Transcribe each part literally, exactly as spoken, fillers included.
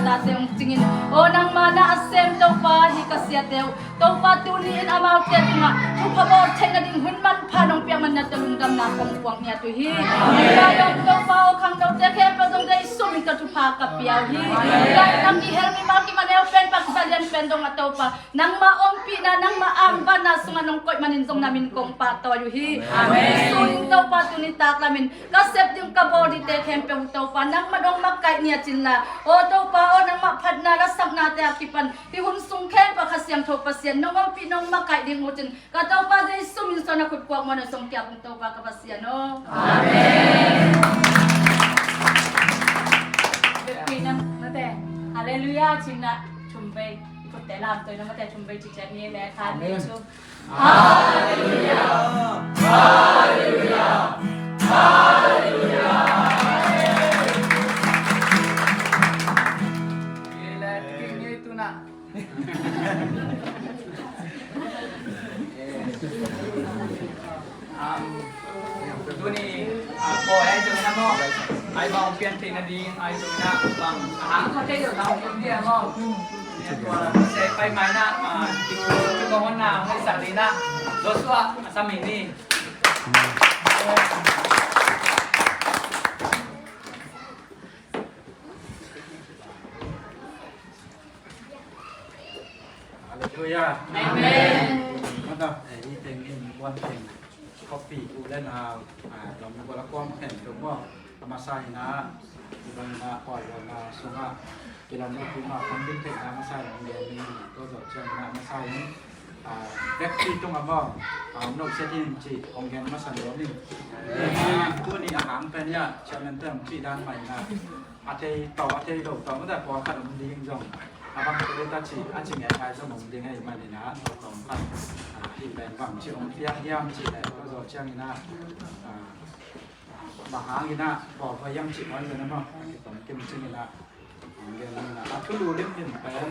tate hong cingin, aw nangma na a sem Topa, hih ka siate uh Topa tuni-in amaute tungah thupha bawl theih nading hun manpha nong piak man na tawh lungdamna kong puak ngiat uh hi. Hih lai-ah Topa aw khangnote khempeuh zong Jesu min tawh thupha ka pia uh hi. Hih lai-ah nang i hel mimal kim a neu pen, paksa lian pen dong a Topa, nangmah ompihna, nangmah angvanna sungah nong koih manin zong na min kong pahtawi uh hi. Amen. Jesu in Topa tuni taklamin ka sep ding ka bawl dingte khempeuh uh Topa nangmah dong makaih ngiat inla, aw Topa aw nangmah phatna lasaknate a kipan hih hun sung khempeuh Kha Siangtho Pasian nong ompih nong makaih ding uh cin, ka Topa Jesu min suang na khut kuak muan a song kiak ung Topa ka Pasian aw. Amen. Halleluia. Cin na thum vei, kutte lam toi na mate thum vei ci ciat ni le khan ni cu. Halleluia. Halleluia. Halleluia. Amen. Tuni, ah, ko ai tu na mo. Ai bang pian ti na ding, ai tu na bang. Ah, ko te yo na ko dia mo. Ko la se pai mai na, ah, ki ko ko na, ai sa ni na. Joshua, sa mi ni. Halleluia. Amen. Mata, eh, i teng in kuan teng. Kopi u le nau, ah, dom ko la kom khen tu mo. A masa in a, i bang in a, koi lo na sunga. Kilom ko tu ma kong din teng a masa in a, ngen ni, to zo ciang in a, masa in. Ah, vekpi tung a bawng, ah, no sia ding ci, hong gen masa lo ning. Ah, tuni a hang pen ya, chairman te hong ci dan mai na. A thei to, a thei lo to, mata pawlkhat om ding zong. A bang te ta ci, a ci ngai ngai zong om ding ai mai ni na, to tawm khat. Ah, hi pen bang ci hong piang hiam ci le, ko zo ciang ina. Ah, bang hang ina, bawl hoi hiam ci hoi le na maw. A ki tom kim ci ina. A thulu limlim pen,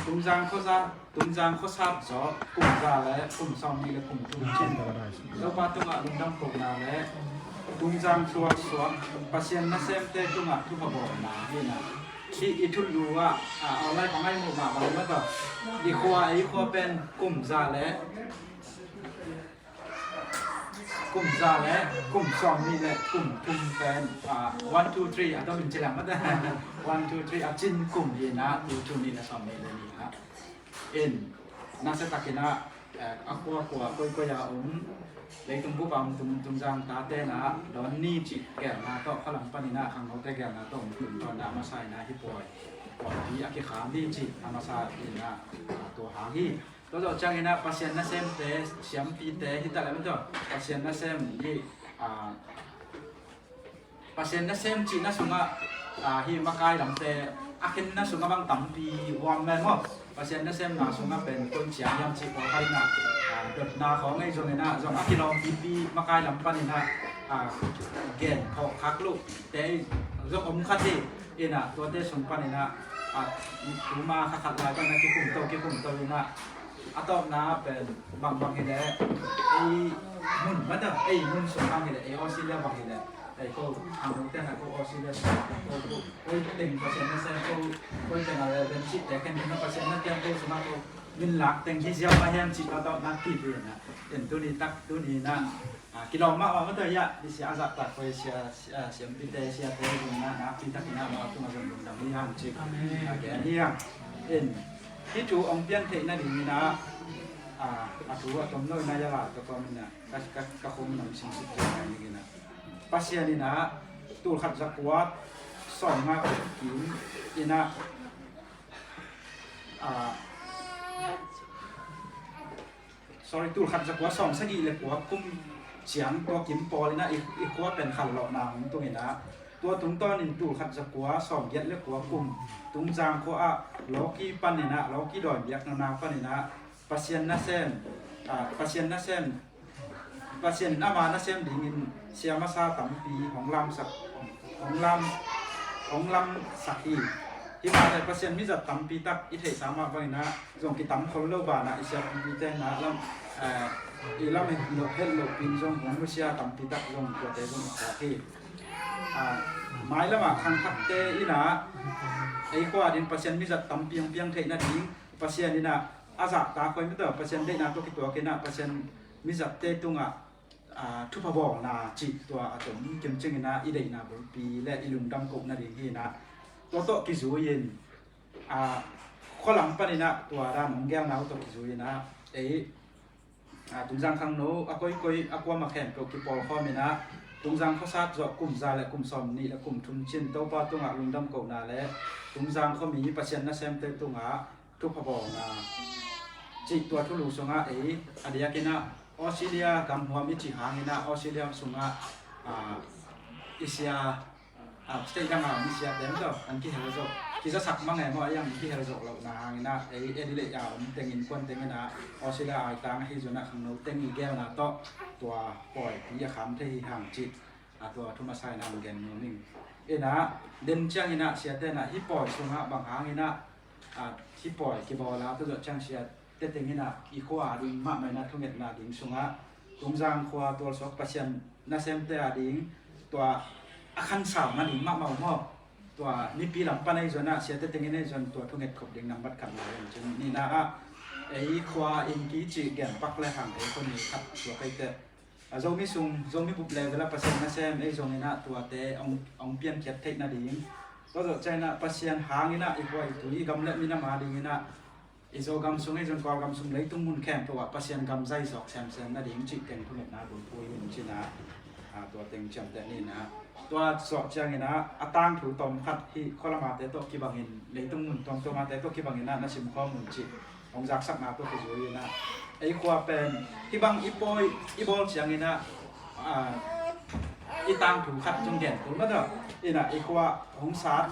Tumzang khuasa, Tumzang khuasa zaw, kum za le kum sawmnih le kum thum cin. Topa tungah lungdam kohna le Tumzang suaksuak, Pasian nasemte tungah thupha bawlna hi na. Hih i thulu ah, a, online ka ngai muh mah bang mah tawh. I khua, i khua pen kum za le kum za le kum sawmnih le kum thum pen, ah, one, two, three, a dong in ci leng mah te. One, two, three, a cin kum hi na, two, two, nih le sawmnih le nih na. In, nasia takin a, eh, a khua khua koi koi a om, leitung bup a om Tum, Tumzang tate na, dawn ni ci gelna tawh, khalam panin a, khangnote gelna tawh om tum tawn na, masa in a, hi pawi, pawi a kikham ni ci, a masa in a, ah, tua hang hi. Tua zawh ciangin ah Pasian nasemte, siampite, hi ta leh maw tua, Pasian nasem hi, ah, Pasian nasem cihna sungah, ah, hi makai lamte, a khenna sungah bang tampi uam men maw. Pasian nasemna sungah pen koici hiam cih pawlkhat in ah, ah, dotna khawng ei zongin ah, zong a kilawm pipi makai lam panin ah, ah, gen phawk khak luhte zong om khat hi. In ah, tuate sung panin ah, ah, tuma kha khat lai pan ah kikum to, kikum to in ah, a tawpna pen bangbang hi leh, ei mun, mata, ei mun sung bang hi leh, ei Australia bang hi leh, ei ko, ang dong ten a ko Australia sung, ko, ko, ko teng Pasian nasem ko, ko teng a le ben cih te khen ko Pasian nasem ko sung a ko min lak teng hi ziau a hiam cih tawtawtna kip hi na. Ten tuni tak, tuni na, ah, kilawm mah mah mata hi a, i sia a zahtak ko i sia, sia, siampite, siate, zong na, nakpi takin a mah tungah zong lungdam hi hang cih. Amen. A gen hi hang. In, hih thu hong pian theih nadingin ah, ah, a thu a tom lo in ah, ya lai ka kawm in ah, ka, ka, ka khom nam sing sik theih nadingin ah, Pasian in ah, tul khat za kua sawm nga kum kim in ah, ah, sorry, tul khat za kua sawm sagih le kua kum ciang tua kim pawl in ah i, i khua pen khal lawhna hong tung in ah, tua tungtawnin tul khat za kua sawm giat le kua kum Tumzang khua ah lawki pan in ah, lawki dawi biakna na pan in ah, Pasian nasem, ah, Pasian nasem, Pasian in ama nasem dingin sia masa tampi hong lamsak, hong lam, hong lamsak hi. Hi mah leh Pasian mizat tampi tak i theihsa mah bangin ah, zong kitam khol lo banah i siampite na lam, eh, i lam het loh, het loh pin zong hong nusia tampi tak zong tuate zong i khawk hi. Ah, mailamah khangthakte in ah, Ei khua ding Pasian mizat tampi hong piang theih nading, Pasian in ah a zahtak huai mite, Pasian deihna tawh kituak in ah Pasian mizatte tungah, aa, thupha bawlna cih tua a tom kim cingin ah i deihna bulpi le i lungdam koh nading hi in ah, tua tawh kizui in, aa, khualam panin ah tua dan hong gelna uh tawh kizui in ah ei, aa, Tungzang khangno a koikoi a kuamah khempeuh kipawlkhawm in ah Tungzang khuasat zawh kum za le kum sawm nih le kum thum cin Topa tungah lungdam kohna le Tungzang khuami Pasian nasemte tungah thupha bawlna cih tua thulu sungah ei a diakin ah Australia gam huam i cih hangin ah Australia sungah, aa, i sia, aa, state dang a om i siate mite an kihel zawh, kizasak mang e maw, a iang kihel zawh lohna hangin ah ei Adelaide a om teng innkuan teng in ah Australia a i tang ahi zongin ah khangno teng i gelna tawh tua pawipi a kham thei hi hang cih, a tua thu masa in ah hong gen nuam ing. In ah den ciangin ah siate in ah hih pawi sungah bang hangin ah, aa, hih pawi kibawl a tua zawh ciang siate teng in ah i khua a ding mahmah in ah thungetna ding sungah Tungzang khua tualsuak Pasian nasemte a ding tua a khansau nading mahmah uh maw, tua mipi lam pan ahi zongin ah siate teng in ahi zongin tua thunget khop ding nambat khat lai in cin nihna ah ei khua inn kici gen pak le hang ei khua ni khat suak ei teh. A Zomi sung, Zomi bup level a Pasian nasem ei zongin ah tuate hong, hong piankhiat theih nading, tua zawh ciangin ah Pasian hangin ah i khua i tui i gam le minam a dingin ah i Zogam sung ei zong Kawlgam sung leitung mun khempeuh ah Pasian gam zai zawk semsem nading cih teng thungetna bulpui in cin ah, aa, tua teng ciamteh ni in ah, tua zawh ciangin ah a tangthu tawm khat hih khualamate tawh kibangin leitung mun tuamtuamate tawh kibangin ah na simkhawm un cih hong zaksakna tawh kizui in ah ei khua pen hih bang i pawi i bawl ciangin ah, aa, i tangthu khat zong gen kul mah dah in ah i khua hong sat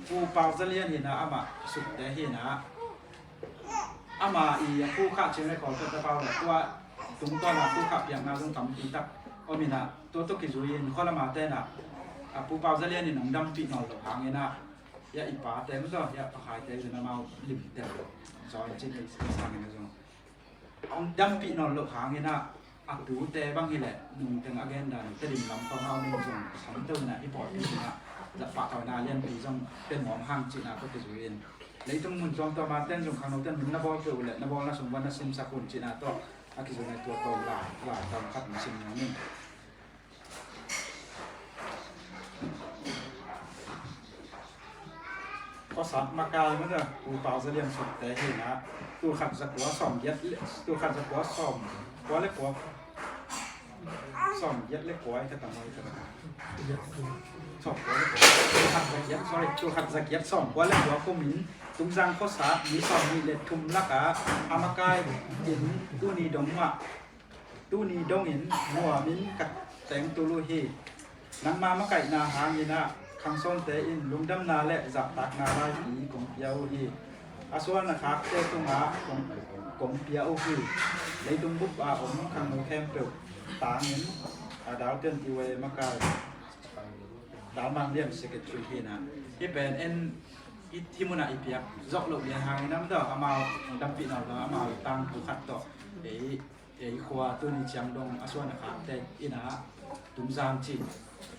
Pu Pau Za Lian hi in ah amah Sukte hi in ah ama i a pu khah ciang le Kawlpet a pau le tua tungtawn a pu khah piakna zong tampi tak om in ah tua tawh kizui in khualama te in ah a Pu Pau Za Lian in hong dampih nawn loh hangin ah ya i pate mah zaw ya pakhaite zun amau limtel zaw in cin ei sangin a zong hong dampih nawn loh hangin ah a tute bang hileh nungteng a gendan Tedim lam khawng a om in zong samto in ah hih pawlpi in ah zat pahtawina lianpi zong pia nuam hang cihna tawh kizui in leitung mun tuamtuam a ten zong khangno ten min na bawl kei uh leh na bawlna sung van na simsak un cihna tawh a kizui in ah tua tawm lai lai tawm khat na sim nuam in. Khuasat makai mah dah Pu Pau Za Lian Sukte hi in ah tul khat za kua sawm giat le, tul khat za kua sawm kua le kua, sawm giat le kua i ka tam a i ka tam a sawm kua le kua, tul khat za giat, sorry, tul khat za giat sawm kua le kua kum in Tungzang khuasat mi sawm nih le thum lakah a makai in tuni dong mah tuni dongin nuamin ka teng tul uh hi. Nangma makaihna hangin ah khangsawnte in lungdamna le zahtakna laipi kong pia uh hi. A suan a khakte tungah kong, kong pia uh hi. Leitung bup a om khangno khempeuh tangin a Dau Tian Tiu e makai Dau Mang Lian secretary hi in ah hih pen en i hih munah i piak zawh loh lian hangin ah amau dampih nawn lo amau tangthu khat tawh ei ei khua tuni ciang dong a suan a khakte in ah Tungzang cih,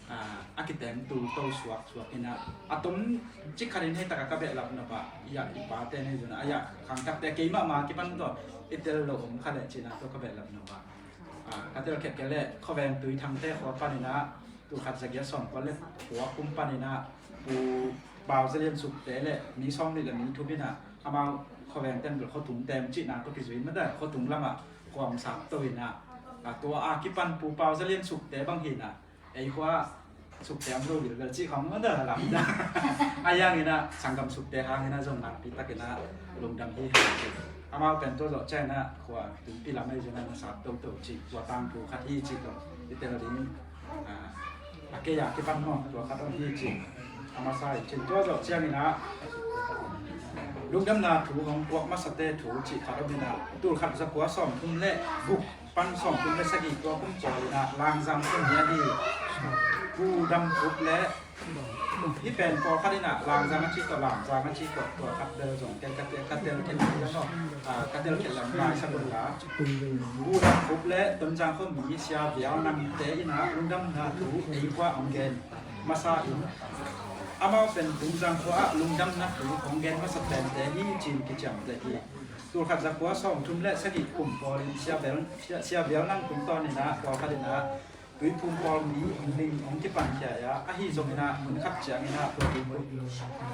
aa, a kiteng tul to suak suak in ah a tom cik khat in hei takah ka behlap nop ah i ah i pate nei zun ah a iah khangthakte keimah ma kipan tawh i tel lo om kha leh cihna tawh ka behlap nop ah, aa, ka tel khetkhet leh Khuaveng Tui Thangte khua pan in ah tul khat za giat sawm kua le kua kum pan in ah Pu Pau Za Lian Sukte le mi sawm nih le mi thum in ah amau Khuaveng ten bel Khuatung tem cihna tawh kizui in mah dah Khuatung lamah khuang sak to in ah, a tua a kipan Pu Pau Za Lian Sukte bang hi in ah ei khua Sukte om lo vilvel cih khawng mah dah lam dah a iang in ah sanggam Sukte hang in ah zong nakpi tak in ah lungdam hi hang. Amau pen tua zawh ciang in ah khua tumpi lam ei zong in ah na sat toto cih tua tangthu khat hi cih tawh i tel ding. A, a kei a kipan maw tua khat om hi cin a masa in cin tua zawh ciangin ah lungdamna thu hong puak masate thu cih khat om in ah tul khat za kua sawm thum le guk pan sawm thum le sagih tua kum pawl in ah Langzang khua mi a hi. Pu Dam Khup le hih pen pawlkhat in ah Langzang a ci tawh Langzang a ci tawh tua khat bel zong ken ka tel, ka tel khen lam maw, a, ka tel khen lam lai sa bun la. Pu Dam Khup le Tonzang khua mi Sia Vial Nangte in ah lungdamna thu ei khua hong gen masa in Amau pen Tungzang khua ah lungdamna thu hong gen masa pente hi ci-in kiciamteh hi. Tulkhat zakua sawmthum le sagih kum pawlin Sia Vial, Sia, Sia Vial Nang tungtawnin ah pawlkhatin ah Tuiphum pawlpi hong ding hong kipankhia a, ahi zongin ah hun khat ciangin ah tua Tuiphum,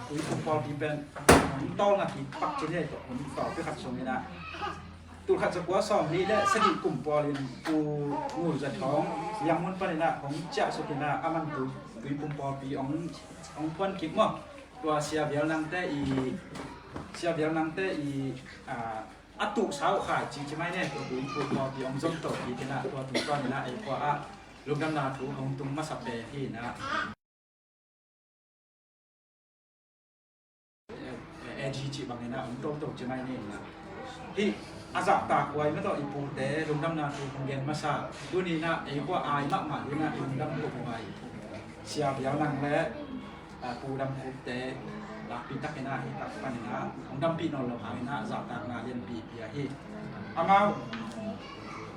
Tuiphum pawlpi pen hong tawlnga kik pak ci ni, tua hun tawlpi khat zongin ah tulkhat zakua sawmli le sagih kum pawlin Pu Ngul Za Thawng Liangmun panin ah hong ciahsukin ah aman Tui, Tuiphum pawlpi hong, hong phuan kik maw. Tua Sia Vial Nangte i, Sia Vial Nangte i, a, a tuhsa uh khai cici mai ne, tua Tuiphum pawlpi hong zom to kikin ah tua tungtawnin ah ei khua ah lungdamna thu hong tung masa pen hi in ah. A G cih bangin ah hong toto ci mai ni in ah. Hih a zahtak huai mah tawh i pute lungdamna thu hong gen masa. Tuni in ah ei khua ai mahmah ding in ah i lungdam khup huai Sia Vial Nang le, a, Pu Dam Khupte nakpi takin ah hih tak panin ah hong dampih nawn lo hangin ah zahtakna lianpi pia hi. Amau,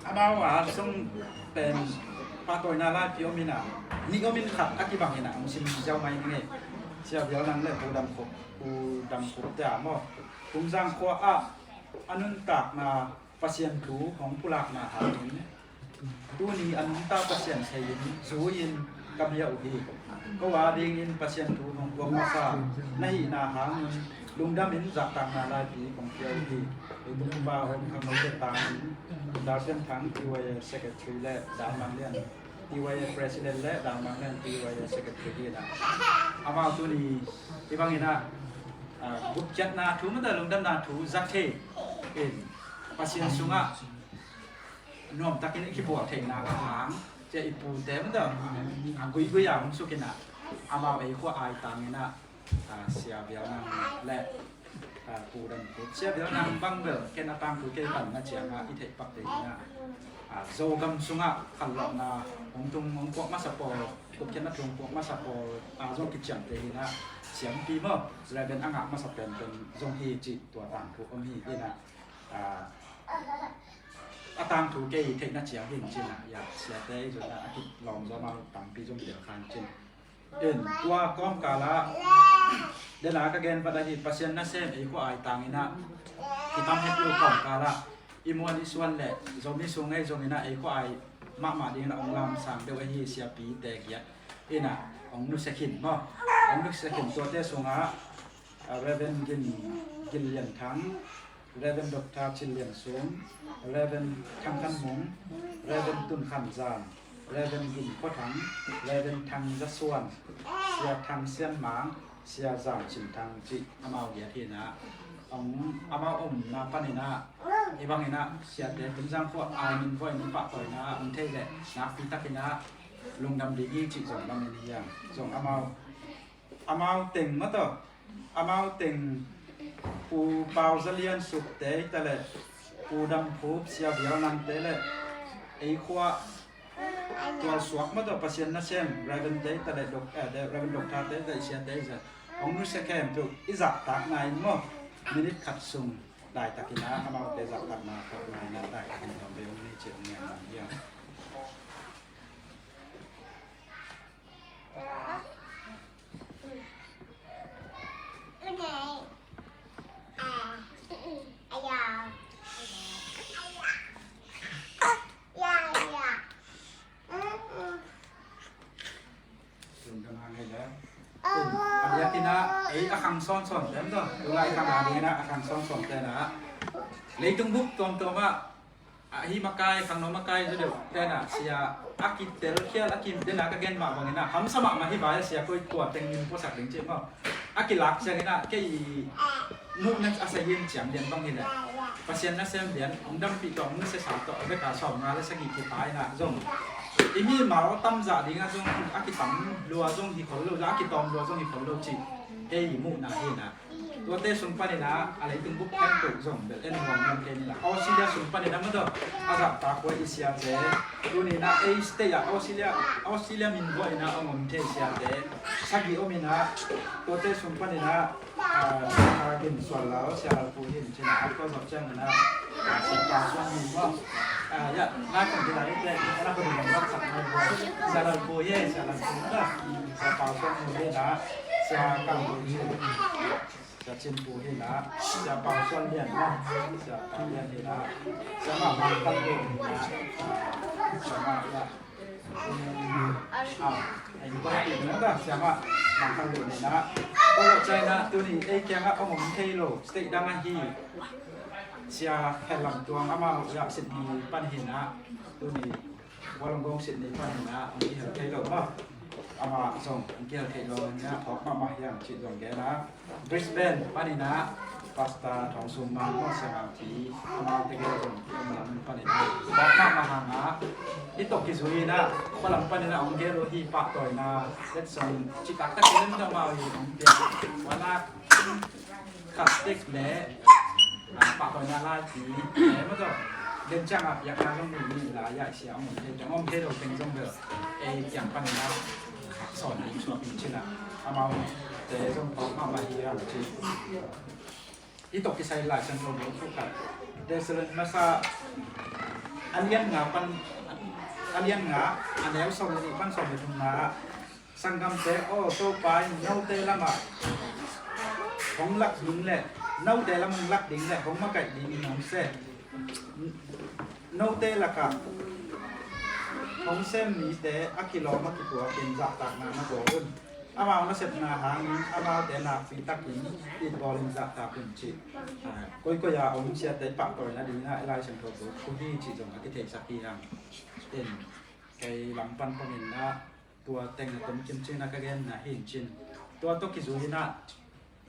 amau a sung pen pahtawina laipi om in ah, nih om in khat a kibang in ah hong sim ziau mai ning ei. Sia Vial Nang le Pu Dam Khup, Pu Dam Khupte a maw, Tungzang khua ah a nuntakna Pasian thu hong pulakna hangin tuni a nungta Pasian thei-in zui-in ka bia uh hi. Ko a dingin Pasian thu hong puak masa na hihna hangin lungdamin zahtakna laipi kong pia uh hi. Ei tung pa hong khang hong tangin Dal Pian Thang T Y A secretary le Dal Mang Lian T Y A president le Dal Mang Lian T Y A secretary hi in ah. Amau tuni hih bangin ah, a, gupkhiatna thu mah tawh lungdamna thu za thei in Pasian sungah nuamtakin i kibuak theihna a hang, cia i pute mah tawh a guigui a hong sukin ah amau ei khua ai tangin ah, a, Sia Vial Nang le, a, Pu Dam Khup, Sia Vial Nang bang bel ken a tangthu kei panna ciangah i theih pak ding in ah, a, Zogam sungah khanlawhna hong tung hong puak masa pawl, gupkhiatna thu hong puak masa pawl a zong kiciamteh hi in ah, siampi maw, Reverend a ngah masa penpen zong hi cih tua tangthu om hi in ah, a, a tangthu kei theihna ciang hi in cin ah, ya, siate i zon ah a kilawm zaw amau tampi zong tel khan cin. In tua kawmkal ah, den a ka gen pat ahi Pasian nasem ei khua ai tangin ah kitam het lo kawmkal ah i muan i suan le Zomi sung ei zongin ah ei khua ai mahmah dingin ah hong lamsang deuh ahi siapite giat in ah hong nusia khin maw. Hong nusia khin tuate sungah, a, Reverend Gin, Gin Lian Thang, Reverend Doctor Cin Lian Sum, Reverend Thang Khan Mung, Reverend Tun Khan Zan, Reverend Gin Kho Thang, Reverend Thang Za Suan, Sia Thang Sian Mang, Sia Zan Cin Thang cih amau giat hi in ah, hong, amau omna panin ah hih bangin ah siate Tungzang khua ai min buai min pahtawina ah hong thei leh nakpi takin ah lungdam ding hi cih zong lamen hi hang. Zong amau, amau teng mah tawh, amau teng Pu Pau Za Lian Sukte hi ta leh Pu Dam Khup, Sia Vial Nangte le ei khua tualsuak mah tawh Pasian nasem Reverend te hi ta leh Doc-, eh, Reverend Doctor te hi ta leh siate hi zah hong nusia khempeuh i zahtakna in maw, minute khat sung daitakin ah amaute zahtakna khawkna in ah daitakin tawm bei hong nei cih hong ngen hi hang. A biakinn ah ei a khang sawnsawn pen tawh, tulai khang a dingin ah a khang sawnsawn pen ah leitung bup tuamtuam ah, a hi makai, khangno makai zaw deuh ten ah sia a kitel khial a kim den ah ka gen mah bangin ah hamsa mahmah hi vai a sia koi tua teng min puasak ding cih maw. A kilak ciangin ah kei muhna a sa in ciang lian bang hi leh Pasian nasem lian hong dampih tawh hong nusiasa tawh a bek a sawmnga le sagih kipai in ah zong i mimal tamzah ding ah zong a kitam lua zong hi khol lo, a kitawm lua zong hi khol lo cih kei muhna hi in ah. Tuate sung panin ah a leitung bup khempeuh zong bel en nuam nuam kei ni la. Australia sung panin ah mah tawh a zahtak huai i siate tuni in ah ei state ah Australia, Australia min buai in ah hong om thei siate sagih om in ah, tuate sung panin ah, ah, a gin sual lo sia Lalpu hi in cin ah a tua zawh ciangin ah, ah, sia Pau Suan Mun maw. Ah, ya, ngai kong ti lai te, ana ko ding lam sak ngai buai. Sia Lalpu hi, sia Lalpu ta. Sia Pau Suan Mun hi in ah Sia Kang Pu Cin, Sia Cin Pu hi na, Sia Pau Suan Lian na, Sia Pau Lian hi na, Sia Ma Mang Kang Pu hi na, Sia Ma ya. Ah, ai ba ti na da, Sia Ma Mang Kang Pu hi na. Ko lo chai na, tuni ei kiang a om om thei lo, state dang a hi. Sia Khen Lam Tuang amau ya Sydney pan hi na, tuni Wollongong Sydney pan hi na, ang kihel thei lo ma. Amah zong ang kihel thei lo na, phawk mahmah hiam cih zong gen a. Brisbane pan hi na, Pastor Thawng Sum Mang maw, Sia Mang Thi, amau tegel zong kiom lam pan hi na. Phawk mahmah hang a, i tawh kizui hi na, khualam pan hi na, ang gel uh hi pahtawina. Let's song, citak tak in amau hi, ang gel. Wana, khat tek le, ah, pahtawina lai ti, eh, maw taw. Den ciang a piakna zong mi, mi la ya sia om thei, om thei lo teng zong bel, eh, kiang pan na, sawn ding suak in cin a, amau te zong tawk mahmah hi ang ci. Hi tawh kisai Lai Siangtho Bung thu khat. Thessalon masa a lian nga pan, a lian nga, a neu sawm le nih pan sawm le thumna ah, Sanggamte aw, Topa in note lamah hong lak ding le, note lam hong lak ding le hong makaih dingin hong sem, note lakah hong sem mite a kilawm a kituakin zahtakna na bawl un. Amau nasepna hangin amaute nakpi takin itbawlin zahtak un cih. Ah, koikoi a om siate pahtawina dingin ah i Lai Siangtho Bung thu hi cih zong a kitheisak hi hang. In, kei lam pan panin ah, tua teng a tom kim cin a ka genna hi in cin. Tua tawh kizui in ah,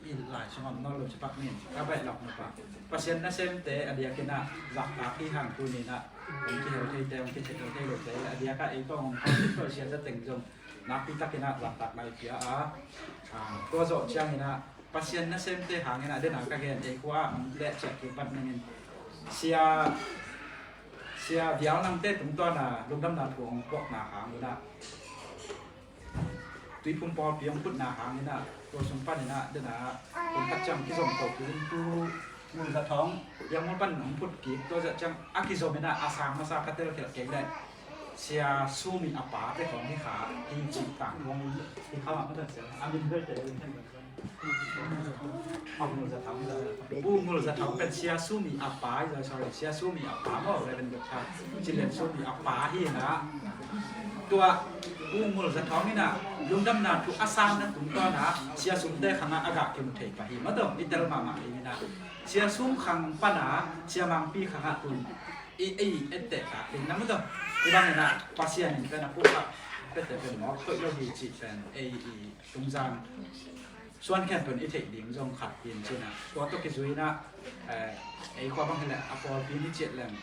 i Lai sungah om nawn lo cipak nin, ka baih lak nupa. Pasian nasemte a diakin ah zahtak hi hang tuni in ah, hong kihel theite, hong kihel thei lote a diak ah ei tawh hong kawm tawh sia za teng zong nakpi takin ah zahtakna i pia a. Ah, tua zawh ciangin ah, Pasian nasemte hangin ah, den a ka gen ei khua ah, hong leh ciah kipat nangin. Sia, Sia Viau Nangte tungtawn a lungdamna thu hong puakna hangin ah, Tuiphum pawlpi hong putna hangin ah, tua sung panin ah, den a, kum khat ciang kizom to, tu, tu, Ngul Za Thawng, Yangon pan hong put kik, tua za ciang a kizom in ah, a sang masa ka telkhialh kei leh, Sia Sumi a pate khawng hi kha, hi cih tang hong hi kha mah, a min vel te, Pu Ngul Za Thawng, Pu Ngul Za Thawng pen Sia Sumi a pa hi, sorry, Sia Sumi a pa maw, Reverend Doctor Cin Lian Sumi a pa hi na. Tua Pu Ngul Za Thawng in ah lungdamna thu a sanna tungtawn ah Sia Sumte khang ah a gah kimu thei pah hi maw, tua i tel mahmah hi na. Sia Sum khang pan ah Sia Mang Pi khang ah tun i, ei etteh tak ding na maw, tua i bang in ah Pasian in pen a pukha pete pen mawk koih lo hi cih pen ei i tungzang suan khen tun i theih ding zong khat hi in cin ah, tua tawh kizui in ah, eh, ei khua bang hi leh a pawlpi ni ciat leng,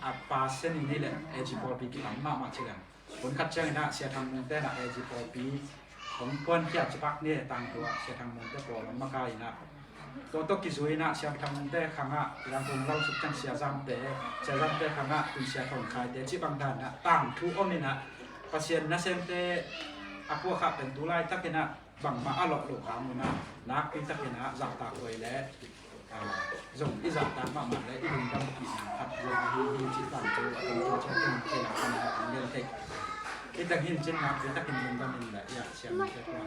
a pa sen i ni leh A G pawlpi kitam mahmah ci leng. Hun khat ciangin ah Sia Thang Mungte in ah A G pawlpi hong puankhia cipak ni, tangthu ah Sia Thang Mungte pawl hong makai in ah, tua tawh kizui in ah Sia Thang Mungte khang ah Yangon lau suk ciang Sia Zamte, Sia Zamte khang ah tun Sia Thawng Khaite cih bang dan ah tangthu om in ah, Pasian nasemte a puakha pen tu laitakin ah bangmah a lawh loh hang un ah, nakpi takin ah zahtak huai leh, ah, zong i zahtak mahmah leh i lungdam kihna khat zong ahi hi cih tangthu a tangthu ciah ken khen a kan a kan gen thei. I tang hi in cin, nakpi takin lungdam in leh, ya, siam in sia tua.